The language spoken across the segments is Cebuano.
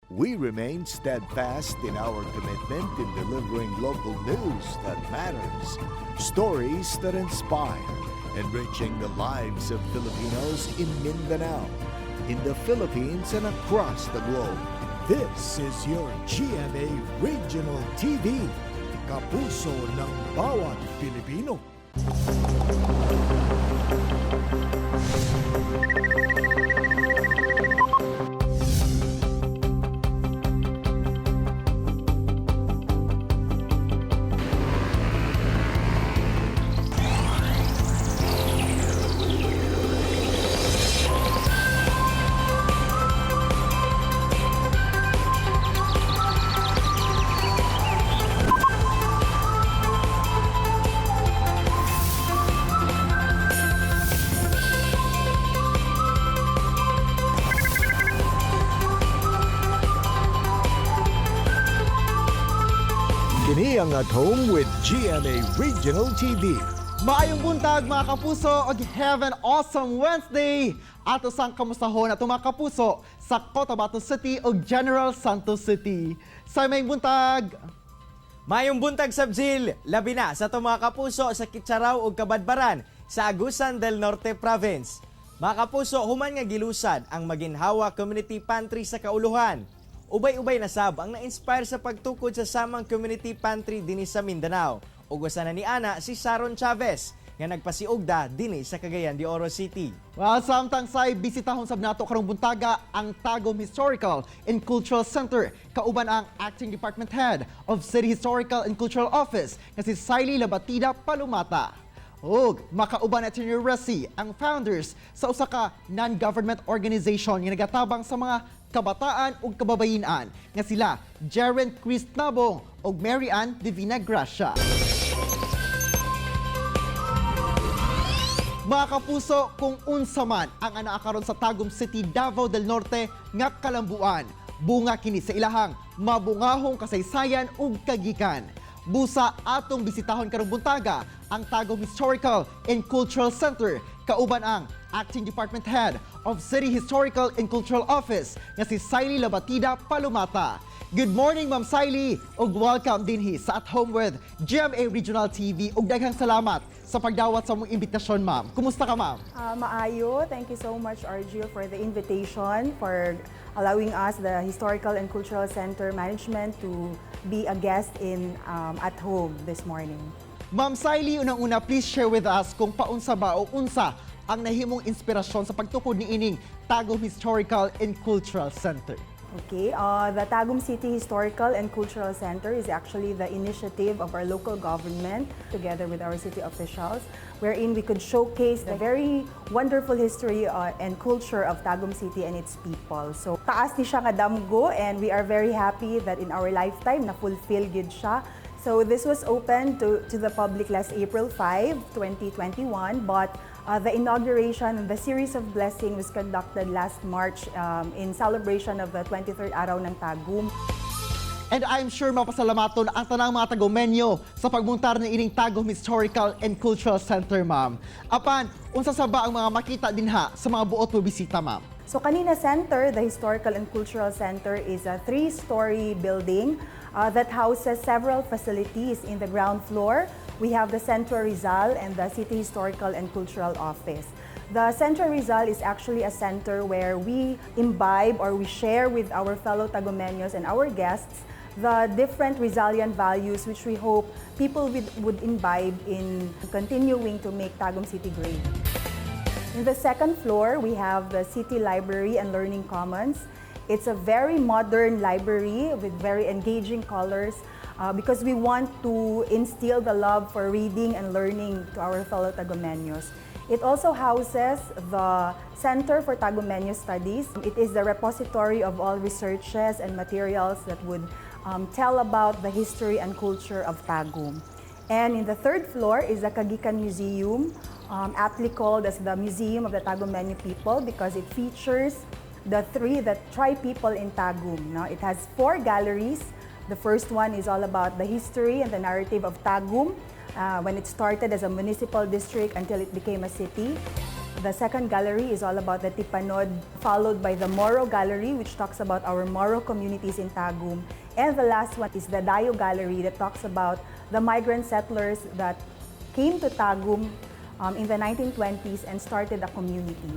We remain steadfast in our commitment in delivering local news that matters, stories that inspire, enriching the lives of Filipinos in Mindanao, in the Philippines, and across the globe. This is your GMA Regional TV, kapuso ng bawat Pilipino. Kini ang At Home with GMA Regional TV. Maayong buntag, mga kapuso, og have an awesome Wednesday! Ato sang kamustahon ato, mga kapuso, sa Cotabato City ug General Santos City. Sa may buntag! Mayong buntag sab, Jill, labi na sa atong mga kapuso sa Kitcharao ug Cabadbaran sa Agusan del Norte Province. Mga kapuso, human nga gilusad ang Maginhawa Community Pantry sa Kauluhan. Ubay-ubay na sab ang na-inspire sa pagtukod sa samang community pantry dinhi sa Mindanao. Ug usa na ni ana si Sharon Chavez nga nagpasiugda dinhi sa Cagayan de Oro City. Well, samtang say bisitahon sab nato karong buntaga ang Tagum Historical and Cultural Center kauban ang Acting Department Head of City Historical and Cultural Office nga si Siley Labatida Palomata. Ug makauban at Senior Resi ang founders sa usa ka non-government organization nga nagatabang sa mga kabataan ug kababayen-an nga sila Jeren Chris Nabong ug Mary Ann Divina Gracia. Mga kapuso, kung unsa man ang anaa karon sa Tagum City, Davao del Norte nga kalambuan, bunga kini sa ilahang mabungahong kasaysayan ug kagikan. Busa atong bisitahon karong buntaga ang Tagum Historical and Cultural Center kauban ang Acting Department Head of City Historical and Cultural Office nga si Siley Labatida Palomata. Good morning, Ma'am Siley, ug welcome dinhi sa At Home with GMA Regional TV ug daghang salamat sa pagdawat sa among imbitasyon, ma'am. Kumusta ka, ma'am? Maayo, thank you so much, Argil, for the invitation, for allowing us, the Historical and Cultural Center Management, to be a guest in At Home this morning. Ma'am Siley, unang-una, please share with us kung paunsa ba o unsa ang nahimong inspirasyon sa pagtukod ni ining Tagum Historical and Cultural Center. Okay, the Tagum City Historical and Cultural Center is actually the initiative of our local government together with our city officials, wherein we could showcase the very wonderful history and culture of Tagum City and its people. So, taas ni siya nga damgo, and we are very happy that in our lifetime na-fulfill gyud siya. So this was opened to the public last April 5, 2021, but the inauguration and the series of blessing was conducted last March in celebration of the 23rd Araw ng Tagum. And I'm sure mapasalamaton ang tanang mga Tagumenyo sa pagmuntar ni ining Tagum Historical and Cultural Center, ma'am. Apan, unsa sa ba ang mga makita dinha sa mga buot mo bisita, ma'am? So kani nga center, the Historical and Cultural Center, is a three-story building that houses several facilities. In the ground floor, we have the Centro Rizal and the City Historical and Cultural Office. The Centro Rizal is actually a center where we imbibe or we share with our fellow Tagumeños and our guests the different Rizalian values, which we hope people would imbibe in continuing to make Tagum City great. In the second floor, we have the City Library and Learning Commons. It's a very modern library with very engaging colors because we want to instill the love for reading and learning to our fellow Tagumeños. It also houses the Center for Tagumeño Studies. It is the repository of all researches and materials that would tell about the history and culture of Tagum. And in the third floor is the Kagikan Museum, aptly called as the Museum of the Tagumeño People because it features the tri people in Tagum. No? It has four galleries. The first one is all about the history and the narrative of Tagum when it started as a municipal district until it became a city. The second gallery is all about the Tipanod, followed by the Moro Gallery, which talks about our Moro communities in Tagum. And the last one is the Dayo Gallery that talks about the migrant settlers that came to Tagum in the 1920s and started a community.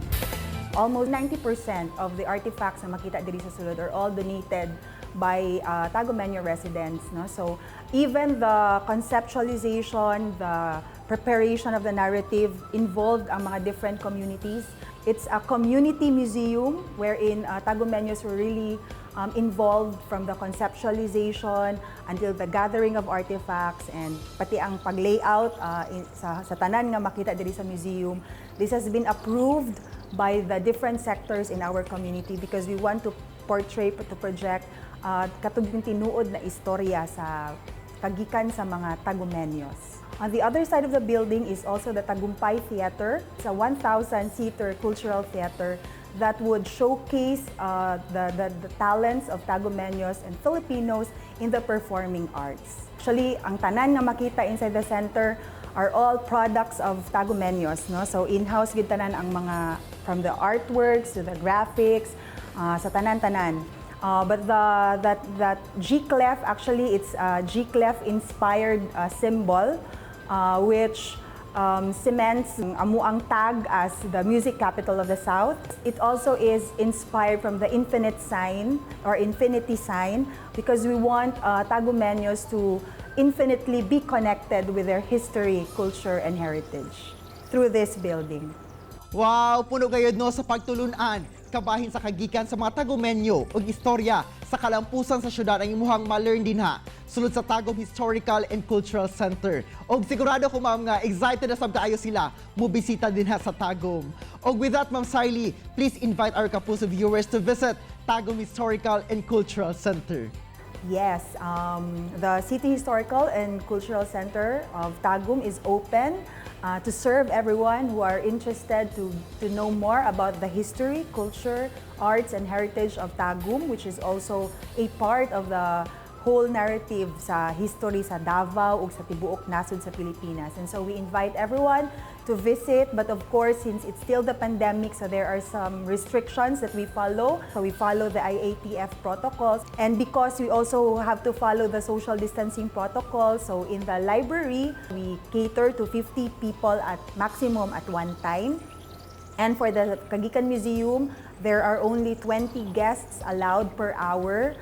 Almost 90% of the artifacts na makita diri sa sulod are all donated by Tagumeño residents. No? So even the conceptualization, the preparation of the narrative involved ang mga different communities. It's a community museum wherein Tagumeños were really involved from the conceptualization until the gathering of artifacts and pati ang pag-layout sa tanan nga makita diri sa museum. This has been approved by the different sectors in our community because we want to portray, to project katong tinuod na istorya sa kagikan sa mga Tagumeños. On the other side of the building is also the Tagumpay Theater. It's a 1,000-seater cultural theater that would showcase the talents of Tagumeños and Filipinos in the performing arts. Actually, ang tanan nga makita inside the center are all products of Tagumeños. No? So in-house gid tanan ang mga, from the artworks to the graphics, sa tanan-tanan. But the that that G clef, actually, it's a G clef inspired symbol which cements amuang tag as the music capital of the South. It also is inspired from the infinite sign or infinity sign because we want Tagumeños to infinitely be connected with their history, culture, and heritage through this building. Wow, puno gayud, no, sa pagtulunan kabahin sa kagikan sa mga Tagumenyo ug istorya sa kalampusan sa syudad ang imuhang ma-learn dinha sulod sa Tagum Historical and Cultural Center. Og sigurado ko, ma'am, nga excited na sab kaayo sila mo bisita dinha sa Tagum. Og with that, Ma'am Siley, please invite our Kapuso viewers to visit Tagum Historical and Cultural Center. Yes, the City Historical and Cultural Center of Tagum is open to serve everyone who are interested to know more about the history, culture, arts, and heritage of Tagum, which is also a part of the whole narrative sa history sa Davao ug sa tibuok nasod sa Pilipinas. And so we invite everyone to visit, but of course, since it's still the pandemic, so there are some restrictions that we follow. So we follow the IATF protocols, and because we also have to follow the social distancing protocol, so in the library, we cater to 50 people at maximum at one time. And for the Kagikan Museum, there are only 20 guests allowed per hour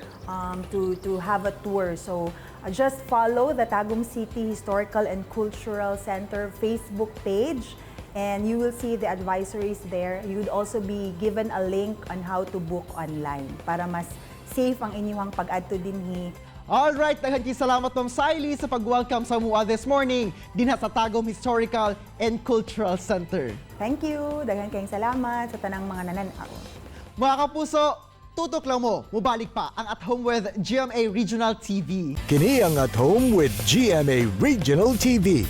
to have a tour. So just follow the Tagum City Historical and Cultural Center Facebook page and you will see the advisories there. You would also be given a link on how to book online para mas safe ang inyong pag-adto dinhi. Alright, daghan kay salamat, Ma'am Siley, sa pag-welcome sa amoa this morning dinha sa Tagum Historical and Cultural Center. Thank you. Daghan kayong salamat sa tanang mga nananaw. Mga kapuso, tutok lang mo, mubalik pa ang At Home with GMA Regional TV. Kini ang At Home with GMA Regional TV.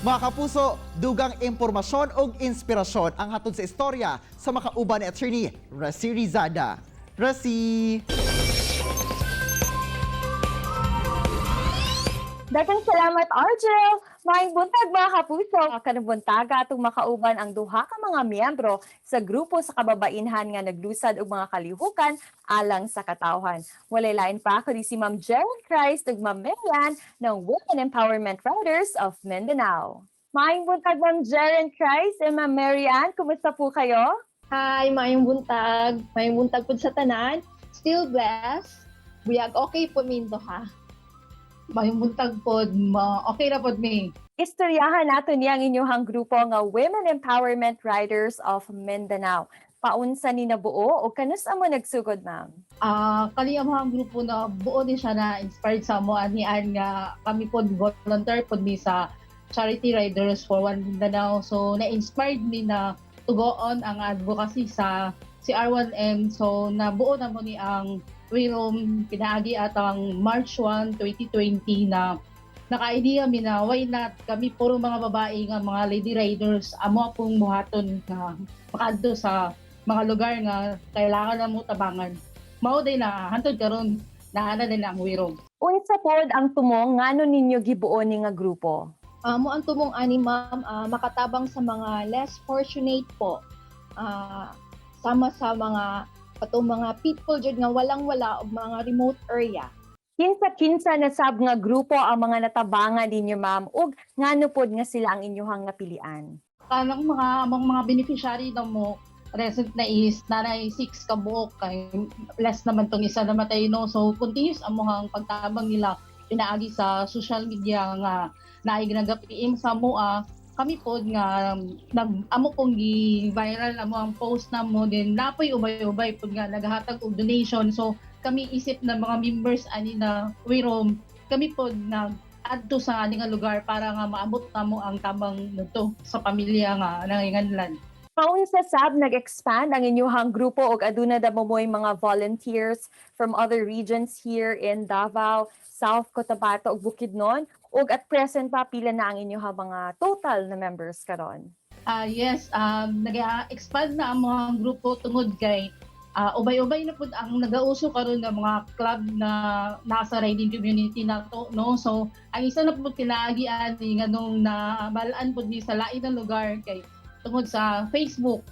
Mga kapuso, dugang impormasyon o inspirasyon ang hatod sa istorya sa makauban ni Attorney Resi Rizada. Resi! Daghang salamat, Argel! Maayong buntag, mga kapuso! Karong buntaga atong makauban ang duha ka mga miyembro sa grupo sa kababainhan nga naglusad og mga kalihukan alang sa katawhan. Walay lain pa kundi si Ma'am Jeren Christ ug Ma'am Marian ng Women Empowerment Riders of Mindanao. Maayong buntag, Ma'am Jeren Christ and Ma'am Marian. Kumusta po kayo? Hi, maayong buntag. Maayong buntag pud sa tanan. Still blessed. Buyag okay po mindo ha. Maayong buntag pod, ma okay ra pod mi. Istoryahan nato niya ang inyong grupo nga Women Empowerment Riders of Mindanao. Paunsa ni nabuo o kanus-a mo nagsugod, ma'am? Ah, kani ang mga grupo na buo ni siya na inspired sa amo anian nga kami pod volunteer pod mi sa Charity Riders for One Mindanao. So na-inspired mi na to go on ang advocacy sa CR1M. So nabuo na mo ni ang WIROM pinaagi at ang March 1, 2020 na naka-idea mi na why not kami puro mga babae nga mga lady riders amo pong buhaton nga makaadto sa mga lugar nga kailangan na mo tabangan. Mao day na hantod karon naa na din ang WIROM. Unsa pod ang tumong ngano ninyo gibuo ni nga grupo? Mo ang tumong ani, ma'am, makatabang sa mga less fortunate po. Sama sa mga patong mga people jud nga walang-wala og mga remote area. Kinsa-kinsa na sab nga grupo ang mga natabangan ninyo, ma'am, ug ngano pod nga sila ang inyuhang napilian? Kanang mga among mga beneficiary na mo recent na is nanay 6 ka buok kay less naman tong isa namatay, no. So continuous amohang pagtabang nila pinaagi sa social media nga naay ginagapiim sa moa. Kami pod nga nag amo kong gi viral amo ang post na mo din, napoy ubay-ubay pod nga naghatag og donation. So kami isip na mga members ani na WeRoam, kami pod nag adto sa ani nga lugar para nga maabot namo ang tamang nito sa pamilya nga nanginganlan. Kaunsa sab nag-expand ang inyuhang grupo og aduna na mo'y mga volunteers from other regions here in Davao, South Cotabato ug Bukidnon, ug at present pa pila na ang inyuhang mga total na members karon? Yes, nag-expand na ang mga grupo tungod kay ubay-ubay na pud ang nagauso karon ng mga club na nasa riding community na to, no. So ang isa na pud kinaagi ani nganong nabalaan pud ni sa lain ng lugar kay tungod sa Facebook.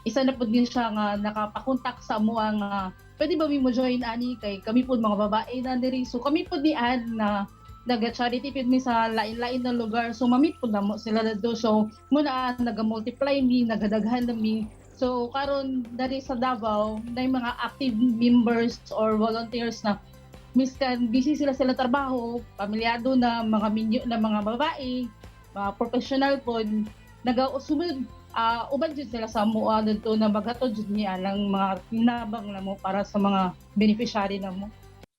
Isa na pud ni siya nga nakapakontak sa amoa nga pwede ba mi mo join ani kay kami pud mga babae na diri. So kami pud ni add na naga-charity pud mi sa lain-lain na lugar. So mamit pud namo sila dadto. So muna naga-multiply mi, nagadaghan na mi. So karon diri sa Davao na mga active members or volunteers na miskan busy sila sila trabaho, pamilyado na, mga minyo na mga babae, mga professional pod, naga-sumod uban jud sila sa amoa didto na maghatod jud niya lang mga tinabang namo para sa mga beneficiary namo.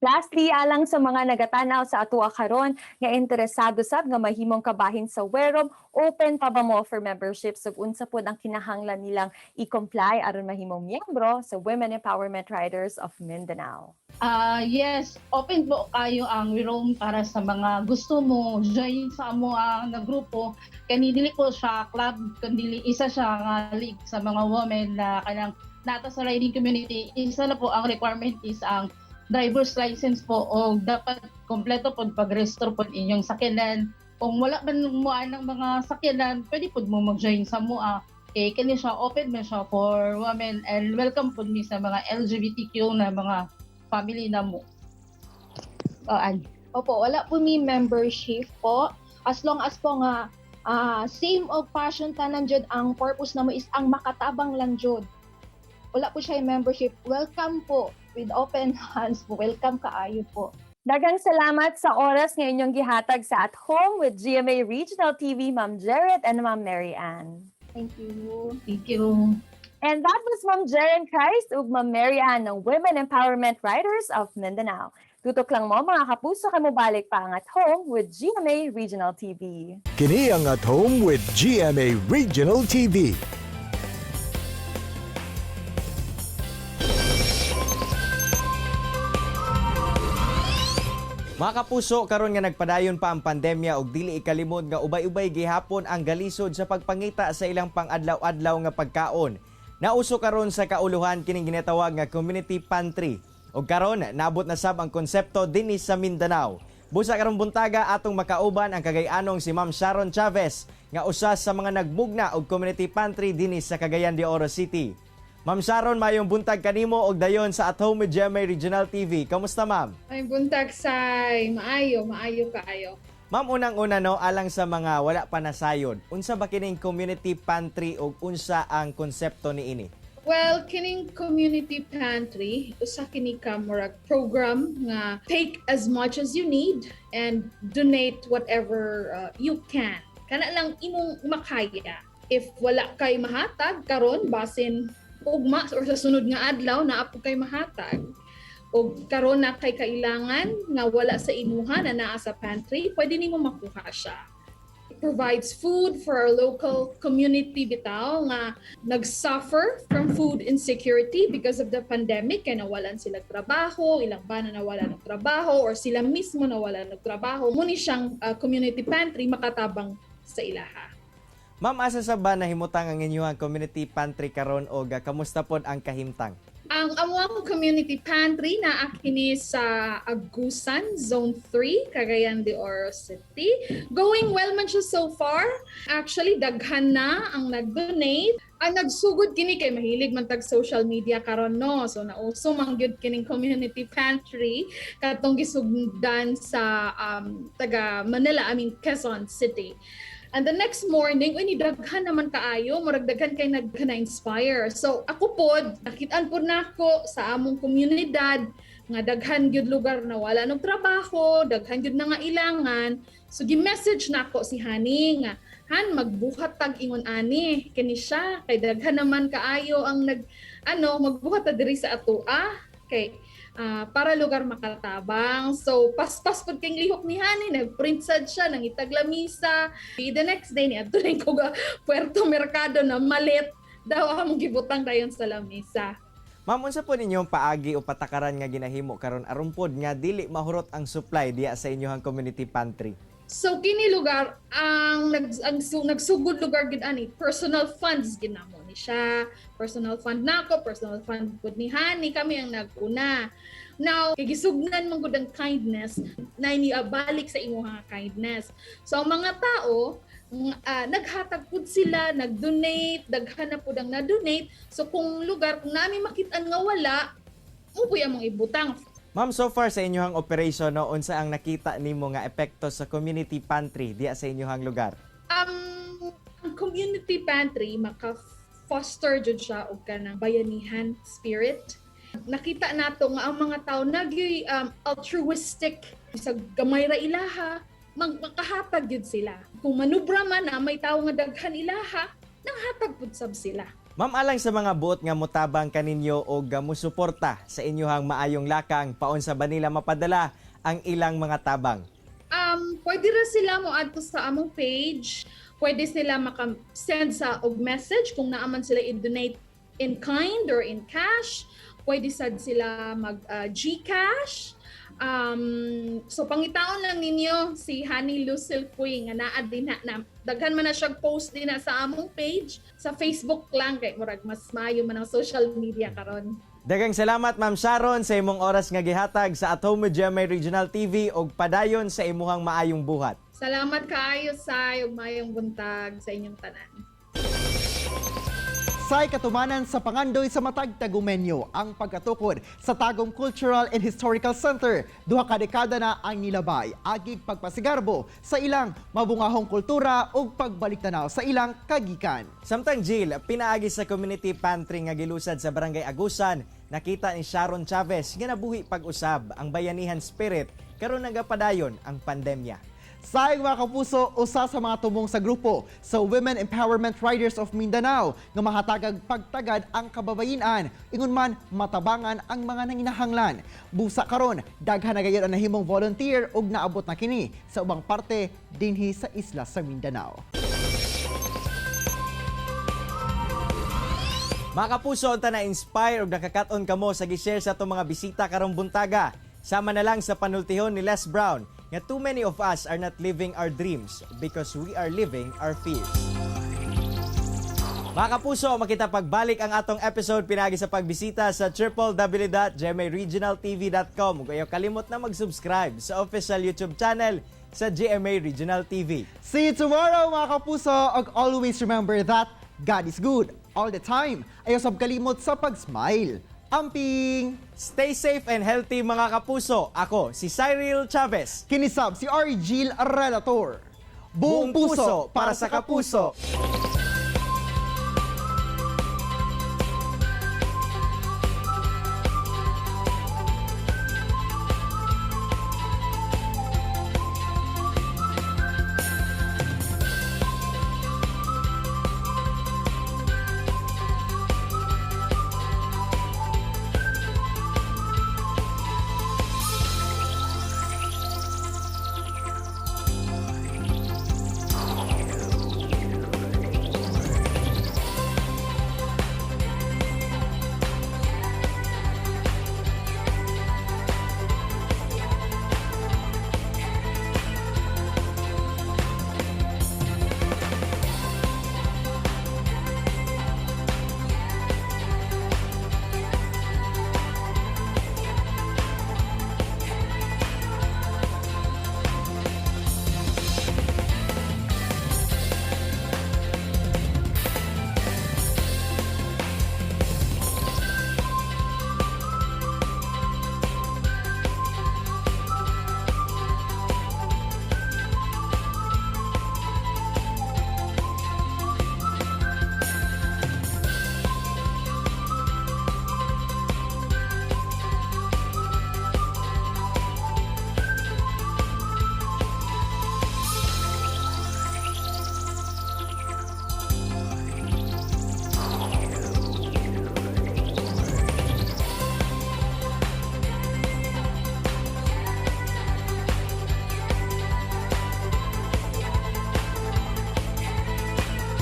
Lastly, alang sa mga nagatanaw sa atoa karon nga interesado sab nga mahimong kabahin sa WeRoam, open pa ba mo for membership ug unsa pod ang kinahanglan nilang i-comply aron mahimong miyembro sa Women Empowerment Riders of Mindanao? Yes, open po kayo ang WeRoam para sa mga gusto mo join sa amo na grupo. Kani dili po siya club, kundi isa siya nga league sa mga women na kanang nata sa riding community. Isa na po ang requirement is ang driver's license po o dapat kompleto po pag-register po inyong sakyanan. Kung wala man mo anang mga sakyanan, pwede po mo mag-join sa mua. Kay kini siya open man siya for women and welcome po mi sa mga LGBTQ na mga family na mo. Oh, opo, wala po mi membership po. As long as po nga same og passion tanan jud, ang purpose namo is ang makatabang lang jud. Wala po siya membership. Welcome po with open hands po. Welcome kaayo po. Daghang salamat sa oras nga inyong gihatag sa At Home with GMA Regional TV, Ma'am Jared and Ma'am Mary Ann. Thank you. Thank you. And that was Ma'am Jeren Christ ug Ma'am Mary Ann ng Women Empowerment Riders of Mindanao. Tutok lang mo, mga kapuso, kay mobalik pa ang At Home with GMA Regional TV. Kini ang At Home with GMA Regional TV. Mga kapuso, karon nga nagpadayon pa ang pandemya og dili ikalimod nga ubay-ubay gihapon ang galisod sa pagpangita sa ilang pang-adlaw-adlaw nga pagkaon. Nauso karon sa kauluhan kining ginatawag nga community pantry. Og karon naabot na sab ang konsepto dinhi sa Mindanao. Busa karong buntaga atong makauban ang Cagayanong si Ma'am Sharon Chavez nga usa sa mga nagmugna og community pantry dinhi sa Cagayan de Oro City. Ma'am Sharon, mayong buntag kanimo og dayon sa At Home with GMA Regional TV. Kamusta, ma'am? Ay, buntag, say, maayo, maayo kaayo. Ma'am, unang-una no, alang sa mga wala pa nasayod, unsa ba kining community pantry ug unsa ang konsepto niini? Well, kining community pantry, usa kini ka murag program nga take as much as you need and donate whatever you can. Kana lang imong makaya. If wala kay mahatag karon, basin ugma or sa sunod nga adlaw naa po kay mahatag o karon na kay kailangan nga wala sa imuha na naa sa pantry, pwede nimo makuha siya. It provides food for our local community bitaw nga nag-suffer from food insecurity because of the pandemic, kay nawalan sila trabaho, ilang bana nawalan ng trabaho or sila mismo nawalan ng trabaho. Muni siyang community pantry makatabang sa ilaha. Ma'am, asa sa ba nahimutang ang inyong community pantry karon og kamusta pod ang kahimtang? Ang among community pantry naa kini sa Agusan, Zone 3, Cagayan de Oro City. Going well man siya so far. Actually, daghan na ang nag-donate. Ang nagsugod kini kay mahilig man tag social media karon, no. So nauso man gyud kining community pantry katong gisugdan sa taga Manila, I mean Quezon City. And the next morning, uy, ni daghan naman kaayo, murag daghan kay nag na-inspire. So ako pod, nakitaan pod nako sa among komunidad nga daghan gyud lugar na wala ng trabaho, daghan gyud na nga ilangan. So gi-message nako si Hani nga, "Han, magbuhat tag ingon ani kini siya kay daghan naman kaayo ang nag ano, magbuhat ta diri sa atoa kay para lugar makatabang." So, paspas pud kay lihok ni Hani, nagprint sad siya, nangitag lamisa. The next day, ni adto ko ga Puerto Mercado na malit daw among gibutang dayon sa lamisa. Ma'am, unsa po ninyong paagi o patakaran nga ginahimo karon aron pod nga dili mahurot ang supply diya sa inyong community pantry? So kini lugar ang nag ang su, nagsugod lugar gid ani, personal funds ginamo ni siya. Personal fund nako, personal fund pud ni Hani, kami ang naguna. Now, kay gisugnan man gud ang kindness na balik sa imuha nga kindness. So ang mga tao naghatag pud sila, nag-donate, daghan na pud ang na-donate. So kung lugar kung nami makit-an nga wala, mo puy among ibutang. Ma'am, so far sa inyong operation, no, unsa ang nakita nimo nga epekto sa community pantry diya sa inyong lugar? Ang community pantry maka-foster jud siya og kanang bayanihan spirit. Nakita nato nga ang mga tao nagyoy altruistic sa gamay ra ilaha, makahatag jud sila. Kung manubra man na may tawo nga daghan ilaha, nanghatag pud sab sila. Ma'am, alang sa mga buot nga motabang kaninyo o musuporta sa inyong maayong lakang, paunsa ba nila mapadala ang ilang mga tabang? Pwede ra sila mo adto sa among page. Pwede sila maka-send sa og message kung naaman sila i-donate in kind or in cash. Pwede sad sila mag GCash. So pangitaon lang ninyo si Honey Lucille Cui nga naa din na daghan man na siya post din na sa among page sa Facebook lang kay murag mas maayo man ang social media karon. Daghang salamat, Ma'am Sharon, sa imong oras nga gihatag sa At Home with GMA Regional TV og padayon sa imuhang maayong buhat. Salamat kaayo sa ug maayong buntag sa inyong tanan. Say katumanan sa pangandoy sa matag Tagumenyo ang pagkatukod sa Tagum Cultural and Historical Center. 2 ka dekada na ang nilabay, agig pagpasigarbo sa ilang mabungahong kultura ug pagbalik tanaw sa ilang kagikan. Samtang Jill, pinaagi sa community pantry nga gilusad sa Barangay Agusan, nakita ni Sharon Chavez nga nabuhi pag-usab ang bayanihan spirit karon nagapadayon ang pandemya. Sayang, mga kapuso, usa sa mga tumong sa grupo sa Women Empowerment Riders of Mindanao nga mahatagag pagtagad ang kababayinan, ingon man matabangan ang mga nanginahanglan. Busa karon, daghan na gayud ang nahimong volunteer ug naabot na kini sa ubang parte dinhi sa isla sa Mindanao. Mga kapuso, unta na-inspire og nakakat-on kamo sa gi-share sa atong mga bisita karong buntaga. Sama na lang sa panultihon ni Les Brown nga too many of us are not living our dreams because we are living our fears. Mga kapuso, makita pagbalik ang atong episode pinagi sa pagbisita sa www.gmaregionaltv.com. Ug ayaw kalimot na mag-subscribe sa official YouTube channel sa GMA Regional TV. See you tomorrow, mga kapuso, ug always remember that God is good all the time. Ayaw sab kalimot sa pag-smile. Amping! Stay safe and healthy, mga kapuso. Ako si Cyril Chavez. Kinisab si Argil Relator. Buong puso para sa kapuso.